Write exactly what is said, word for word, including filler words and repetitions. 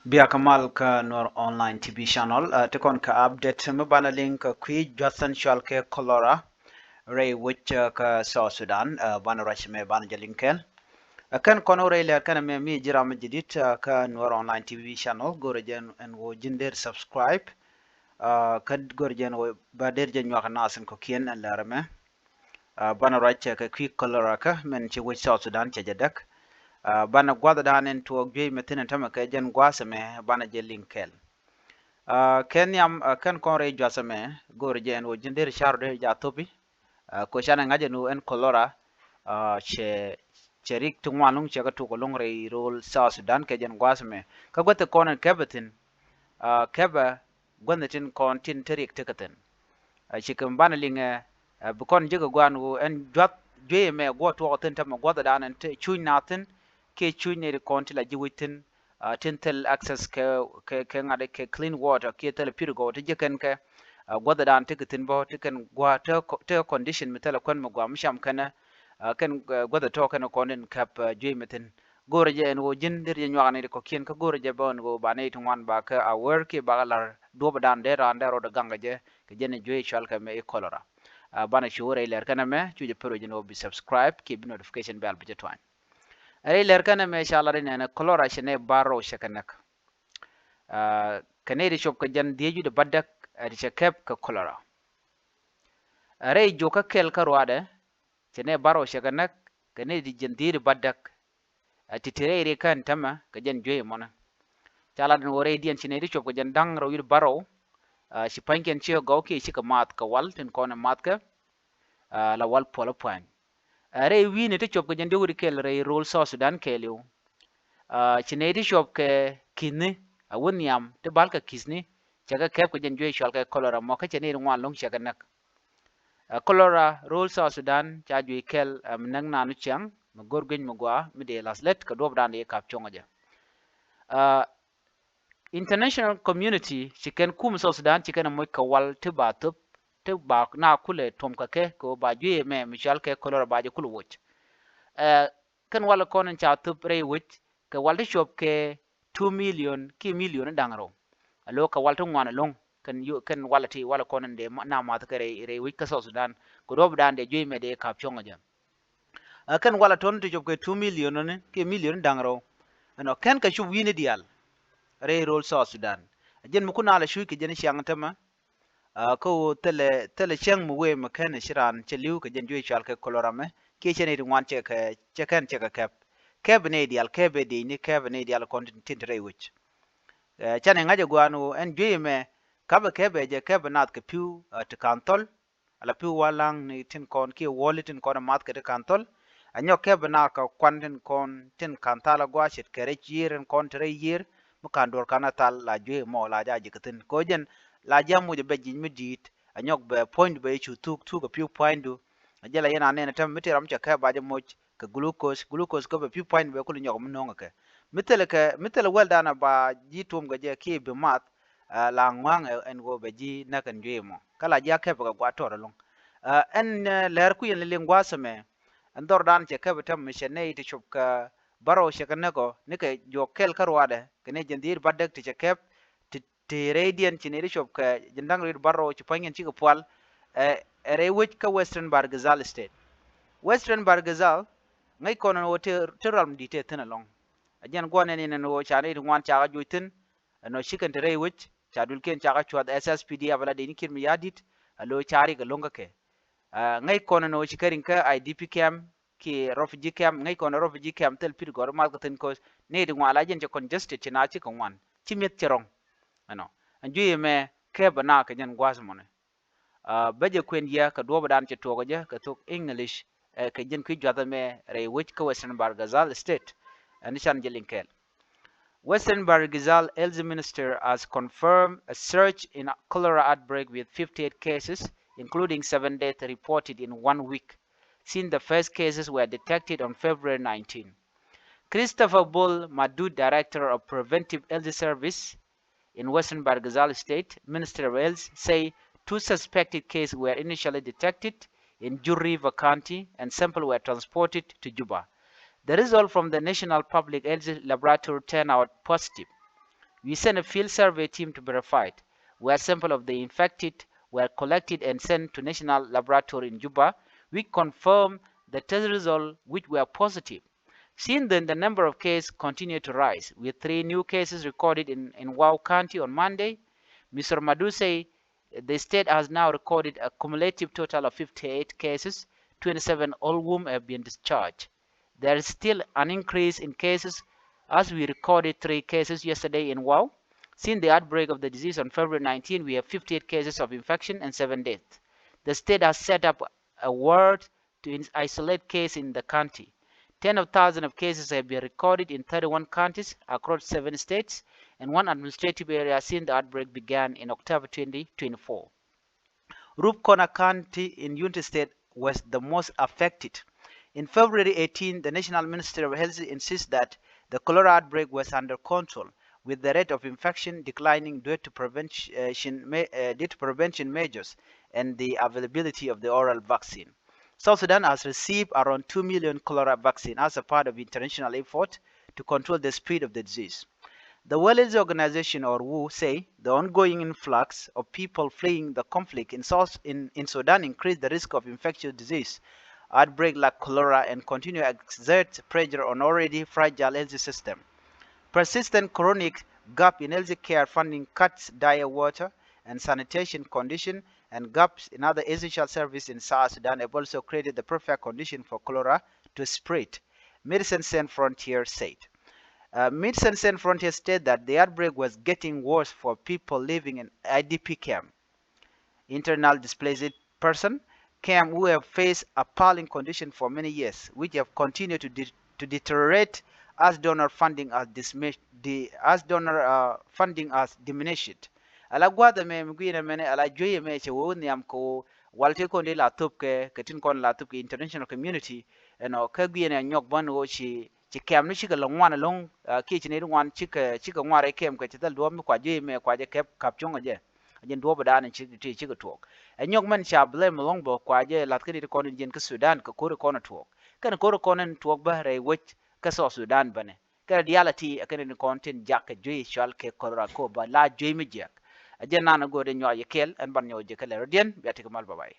Bia kä mal kä Nuer Online T V Channel, uh, ti kɔn kä update mi banɛ liŋ kä kui̱ juath in cɔal kɛ cholera rɛy wec, uh, kä South Sudan, uh, banɛ ruac mɛ banɛ jɛ liŋ kɛɛl. Uh, kɛn kɔn wä rɛy lɛr kɛn mɛ mi ji̱ ram mi ji̱ dit, uh, kä Nuer Online T V Channel, go̱rɛ jɛ ɛn wä ji̱n der subscribe, uh, kä go̱rɛ jɛ ɛn wä ba der jɛ nyuak nath in kɔ̱kiɛn ɛn lɛr mɛ. Uh, banɛ ruac kɛ kui̱ cholera kä min ci wec South Sudan cɛ jɛ däk. Uh, banɛ gua̱thdan in tuɔɔk juey mɛ thi̱n in tämɛ kɛ jɛn gua̱a̱th ɛmɛ banɛ jɛ liŋ kɛɛl. Uh, kɛ nhiam, uh, kɛn kɔn rɛy jua̱th ɛmɛ go̱o̱rɛ jɛ ɛn wä ji̱n der car dee ja thopi. Uh, ko canɛ ŋa̱c ɛn wä ɛn cholera, uh, cɛ, cɛ rik ti ŋuan lo̱ŋ cɛ kɛ tuk lo̱ŋ rɛy rol South Sudan kɛ jɛn gua̱a̱th ɛmɛ. Kä gua̱th kɔn in kɛpɛ thi̱n, uh, kɛpɛ gua̱th tin kɔn tin te rik tekɛ thi̱n. A ci kɛ banɛ liŋɛ, ɛ, bi kɔn jekɛ guan wu ɛn juath juey mɛ guɔ tuɔk thi̱n tämɛ guathdan ɛn te cuny na thi̱n kiɛ cuny ni ri kɔn ti la ji̱ wi̱c thi̱n, a, tin thil access kɛ, kɛ, kɛ ŋa̱t kɛ clean water kiɛ thil pure water ti jekɛn kɛ, a, guathdan ti kɛ thi̱n bä ti kɛn gua te, te condition mi thil kuɛn mi gua mi cam kɛnɛ, a, kɛn, ɛ, guath tɔ kɛn kɔn in kɛp, ɛ, juey mɛ thi̱n. Go̱o̱rɛ jɛ ɛn ɣöö ji̱n der jɛ nyuak ni ti kɔ̱kiɛn kä go̱o̱rɛ jɛ bä ɛn ɣöö ba nɛy ti ŋuan ba kɛ aware kiɛ ba kɛ la̱r duɔ̱pdan dee raan dee rɔɔdɛ gaŋ kɛ jɛ kɛ jɛn ɛ juey cual kɛ mɛ i̱ cholera. A, banɛ cu rɛy lɛr kɛn ɛmɛ cu jɛ pär wec ɛn ɣöö bi subscribe kiɛ bi notification bell bi jɛ tuany. Rɛy lɛr kɛn ɛmɛ ca lat inɛnɛ cholera ci nɛy bar rɔw cɛ kɛ näk. A, kɛ nɛy ti cop kɛ jɛn dhieec wi̱cdɛ bädäk, a, ti cɛ kɛp kɛ cholera. A, rɛy juɔkä kɛl kä ruaadɛ ci nɛy bar rɔw cɛ kɛ näk, kɛ nɛy ti jɛn dhieec wi̱cdɛ bädäk. A, ti ti rɛy ri kän tämɛ kɛ jɛn juey mɔnɛ. Ca lat in wä rɛydiɛn ci nɛy ti cop kɛ jɛn da̱ŋ rɛw wi̱cdɛ bärɔw, a, ci pa̱nykiɛn ci gɔw kiɛ cikɛ maath kɛ wal tin kɔn ɛ maath kɛ, a, la wal puɔl ɛ pua̱ny. A, rɛy wi̱i̱ni ti cop kɛ jɛn diɔ̱k wi̱cdɛ kɛl rɛy rol South Sudan kɛɛliw. A, ci nɛy ti cop kɛ ki̱thni, a, wä nhiam ti bal kɛ ki̱thni cɛ kɛ kɛp kɛ jɛn juey cual kɛ cholera mɔ kä cɛ nɛy ti ŋuan lo̱ŋ cɛ kɛ näk. Ɛ, cholera rol South Sudan ca juey kɛl, ɛ, mi näk nanu ciaŋ mi go̱r guic mi gua mi dee la̱th lät kɛ duɔ̱pdan dee kap cuɔ̱ŋ jɛ. Ɛ, international community ci kɛn kum South Sudan ci kɛn moc kɛ wal ti ba thop ti ba na kulɛ tuɔm kɛ kɛ kɛ ba juey mɛ mi cual kɛ cholera ba jɛ kul woc. Ɛ, kɛn wal kɔn in ca thop rɛy wec kɛ wal ti cuɔp kɛ two million kiɛ million da̱ŋ rɛw. A lo̱ kɛ wal ti ŋuan ɛlɔ̱ŋ kɛn yu, kɛn wal ti wal kɔn in dee na math kɛ rɛy, rɛy wec kä South Sudan kɛ duɔ̱pdan dee juey mɛ dee kap cuɔ̱ŋ jɛ. A, kɛn wal tɔn ti cuɔp kɛ two million ni kiɛ million da̱ŋ rɛw. Ɛnɔ kɛn kɛ cup wi̱ni diaal rɛy rol South Sudan. A jɛn mi kun a la cuc kɛ jɛn ciaŋ tämɛ. A, kä ɣöö thilɛ, thilɛ cäŋ mi wee mi kɛn ci raan cɛ li̱w kɛ jɛn juey cual kɛ cholera mɛ kiɛ cɛ nɛy ti ŋuan cɛ kɛ, cɛ kɛn cɛ kɛ kɛp. Kɛp nɛy diaal, kɛp ɛ diecni, kɛp nɛy diaal kɔn tin, tin te rɛy wec. Ɛ, canɛ ŋa̱c ɛ gua̱a̱n ɣöö ɛn juey mɛ kapɛ kɛp ɛ jɛ kɛp ɛ naath kɛ pi̱w, ɛ, ti ka̱n thɔl. Ala pi̱w wal la̱ŋ ni tin kɔn kiɛ wäli tin kɔn ɛ math kɛ ti ka̱n thɔl. Ɛ nyɔk kɛp ɛ naath kɛ kuan tin kɔn tin ka̱n thal ɛ gua̱a̱ ce̱tkɛ rɛc yiër tin kɔn te rɛy yiër. Mi ka̱n duɔ̱ɔ̱r ka̱n ɛ thal la juey mɔ la ja ji̱ kɛ thi̱n. Kɛ ɣöö jɛn la ji̱ amocɛ bɛ ji̱c mi di̱i̱t. Ɛ nyɔk bɛ puɔ̱nydu bɛ cu thuk, thuk ɛ pi̱w pua̱nydu. Ɛ jɛ la yɛn a nɛn ɛ tɛm mi ti ram cɛ kɛ ba jɛ moc kɛ glucose, glucose kɛ bɛ pi̱w pua̱nydu bɛ kul nyɔk mi no̱o̱ŋ ɛ kɛ. Mi thilɛ kɛ, mi thilɛ wɛl dan ɛ ba ji̱ tuɔm kɛ jɛ kiɛ bi math, ɛ, la ŋua̱ŋ ɛ ɛn ɣöö bɛ ji̱ näk ɛn juey mɔ. Kä la ji̱ a kɛp kɛ gua̱a̱th tɔɔt ɛlɔ̱ŋ. Ɛ, ɛn, ɛ, lɛr kui̱ ɛn liliŋ gua̱a̱th ɛmɛ, ɛn dhɔr dan cɛ kɛp ɛ tɛm mi cɛ nɛy ti cop kɛ bärɔw cɛ kɛ näk ɔ, ni kɛ juɔk kɛl kä ruaadɛ, kɛ nɛy jɛn dhieec bädäk ti cɛ kɛp, ti, ti rɛydiɛn ci nɛy ti cop kɛ jɛn da̱ŋ rɛw wi̱cdɛ bärɔw ci pa̱nykiɛn cikɛ pual, ɛ, ɛ rɛy wec kä Western Bahr el Ghazal State. Western Bahr el Ghazal, ŋäc kɔn ɛn ɣöö te, te rual mi di̱t te thi̱n ɛlɔ̱ŋ. Ɛ jɛn gua̱n ɛn in ɛn ɣöö ca nɛy ti ŋuan ca kɛ joc thi̱n, ɛnɔ ci kɛn te rɛy wec, ca duëlkiɛn ca kɛ cuath S S P D F ala dee ni Kiir Mayardit, a lo̱ ca rik ɛlɔ̱ŋ kä kɛ. Ɛ, ŋäc kɔn ɛn ɣöö ci kɛ riŋ kä I D P camp, kiɛ refugee camp, ŋäc kɔn refugee camp thil pi̱t gɔ̱r math kɛ thi̱n kɛ ɣöö nɛy ti ŋuan la jɛn cɛ congested ci na cikɛ ŋuan, ci mi̱eth cɛ rɔ̱ŋ. Ɛnɔ. Ɛn juey mɛ kɛ bɛ na kɛ jɛn gua̱a̱th mɔnɛ. Ɛ, bä jɛ kuɛn yɛ kɛ duɔ̱ɔ̱pdan cɛ tuɔɔk jɛ kɛ thok English, ɛ, kɛ jɛn kui̱ juath ɛmɛ rɛy wec kä Western Bahr el Ghazal State. Ɛn can jɛ liŋ kɛɛl. Western Bahr el Ghazal Health Minister has confirmed a surge in cholera outbreak with fifty-eight cases, including seven deaths reported in one week since the first cases were detected on February nineteen. Christopher Bol Madut, Director of Preventive Health Service, in Western Bahr el Ghazal State, Minister of Health say two suspected cases were initially detected in Jur River County and samples were transported to Juba. The result from the National Public Health Laboratory turned out positive. We sent a field survey team to verify it, where sample of the infected were collected and sent to National Laboratory in Juba, which confirmed the test result, which were positive. Since then, the number of cases continued to rise, with three new cases recorded in, in Wau County on Monday. Mister Madu said the state has now recorded a cumulative total of fifty-eight cases, twenty-seven of whom have been discharged. There is still an increase in cases, as we recorded three cases yesterday in Wau. Since the outbreak of the disease on February nineteen, we have fifty-eight cases of infection and seven deaths. The state has set up a ward to in-, isolate case in the county. Ten of thousand of cases have been recorded in thirty-one counties across seven states and one administrative area since the outbreak began in October twenty twenty-four. Rup Corner County in Unity State was the most affected. In February eighteen, the National Ministry of Health insists that the cholera outbreak was under control, with the rate of infection declining due to prevention, me-, uh, due to prevention measures and the availability of the oral vaccine. South Sudan has received around two million cholera vaccine as a part of international effort to control the spread of the disease. The World Health Organization, or W H O, say the ongoing influx of people fleeing the conflict in South in, in Sudan increase the risk of infectious disease outbreak like cholera and continue to exert pressure on already fragile health system. Persistent chronic gap in health care funding, cuts dire water and sanitation condition, and gaps in other essential services in South Sudan have also created the perfect condition for cholera to spread, Medicine Sans Frontier said. Uh, Medicine Sans Frontier stated that the outbreak was getting worse for people living in I D P camp, internal displaced person camp, who have faced appalling condition for many years, which have continued to, de- to deteriorate as donor funding has dismi- de- as donor uh, funding has diminished. Ala gua̱dhɛ mɛ mi gui̱nɛ mɛnɛ ala jueyɛ mɛ cɛ wee wä nhiam kɛ wä wal ti kɔn di la thop kɛ kɛ tin kɔn la thop kɛ international community. Ɛnɔ kä gui̱nɛ nyɔk bän wä ci ci kɛm ni cikɛ lɛ ŋuan ɛlɔ̱ŋ. Kiɛ ci nɛy ti ŋuan cikɛ cikɛ ŋuan rɛy kɛm kɛ ci thil duɔ̱ɔ̱p mi kua jueyɛ mɛ kua jɛ kɛp kap cuɔ̱ŋ ɛ jɛ. Ɛ jɛn duɔ̱ɔ̱p ɛ da̱a̱n ci ti cikɛ tuɔɔk. Ɛ nyɔk mɛn ca blame ɛlɔ̱ŋ bä kua jɛ lath kä nɛy ti kɔn in jiɛn kä Sudan kɛ ko̱ri kɔn ɛ tuɔɔk. Kɛn ko̱ri kɔn in tuɔɔk bä rɛy wec kä South Sudan bänɛ. Kɛnɛ diaal a ti ɛ kɛnɛ ni kɔn tin jak kɛ juey cual kɛ kɔl rak ko ba la juey mi jiak. A jɛ nan a go̱o̱r in nyɔak yɛ kɛl ɛn ban nyɔk jɛ kɛ lɛ rɔ diɛn bia ti kɛ mal bä bay.